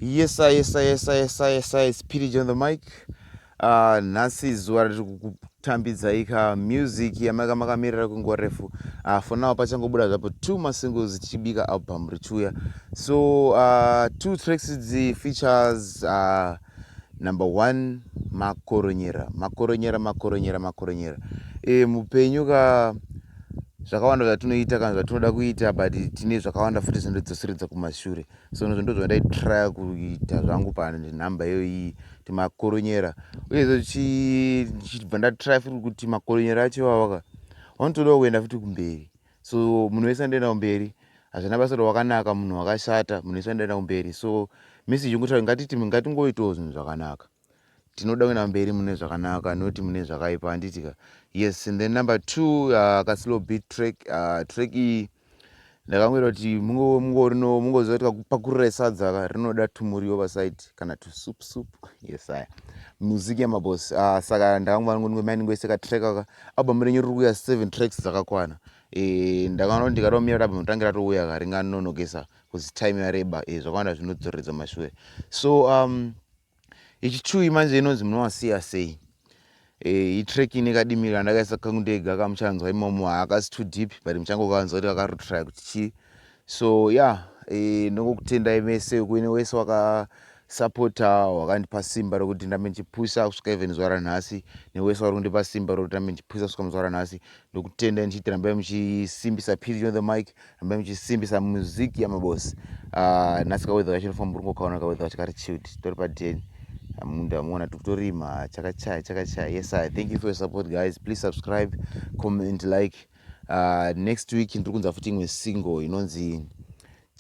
Yes sir, yes sir, yes sir, yes sir, yes sir. It's PDJ on the mic. Nhasi zuva ratiri kukutambidzai ka music yamaka makamirira kwenguva refu. For now pachangobuda zvapo two masingles tichibika album richiuya. So two tracks idzi features number one, Makoronyera, makoronyera, makoronyera, makoronyera. Mupenyu ka zvakawanda zvatinoita kana zvatinoda kuita, but tine zvakawanda futi zvinodzoseredza kumashure. So ndo zvandaitrya kuita zvangu panhamba iyoyi, kuti makoronyera. Uyezve ndichibva ndatry futi kuti makoronyera acho ivavaka vanotodawo kuenda futi kumberi. So munhu wese anoenda kumberi, hazvina basa kuti wakanaka, munhu wakashata, munhu wese anoenda kumberi. So message yongotaura, ngatiti ngatingoitawo zvinhu zvakanaka, tinoda kuenda mberi mune zvakanaka, noti mune zvakaipa, handitika? Yes. And then number two, kaslow beat track. Track iyi ndakangoita kuti mungorino mungoziva kuti kakupakurira sadza ka rinoda tumuriwo paside kana tusup sup. Yes, aya music yamaboss. Saka ndakangomai katrack aka. Album renyu riri kuuya, seven tracks dzakakwana. Ndakaona kuti ndikada kumira kuti album tange ratouya ka ringanonokesa because time yareba. Zvakawanda zvinodzoreredza mashure. So ichi chui manje inonzi Munowasiya Sei. Itrack ine kadimira ndakaisa kangu ndega kamuchanzwa imomo. Haakasi too deep, but muchangokanzwa kuti kakarotry kuti chii. So yeah, ndongokutendai mese kuine wese wakasapota, wakandipa simba rokuti ndambe ndichipusha kusvika even zuva ranhasi, newese vari kundipa simba rokuti ndambe ndichipusha kusvika muzuva ranhasi. Ndokutendai ndichiti rambai muchisimbisa PDJ on the mic, rambai muchisimbisa muziki yamabosi. Nhasi kaweather kacho nofamba uri ngokaona kaweather kacho kari chilled, tori padeni munda muona tikutorima, chakachaya chakachaya. Yes, I thank you for your support, guys. Please subscribe, comment, like. Next week ndiri kunza futi imwe single inonzi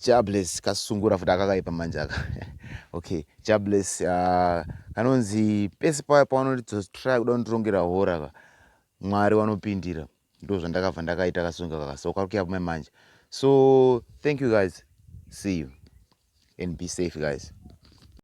Jobless, kasungura futi akakaipa manje aka. Okay, Jobless, kanonzi pese paya pavanotry kuda kundirongera hora ka, Mwari vanopindira. Ndo zvandakabva ndakaita kasunga kaka, so kari kuyapo manje. So thank you guys, see you and be safe, guys.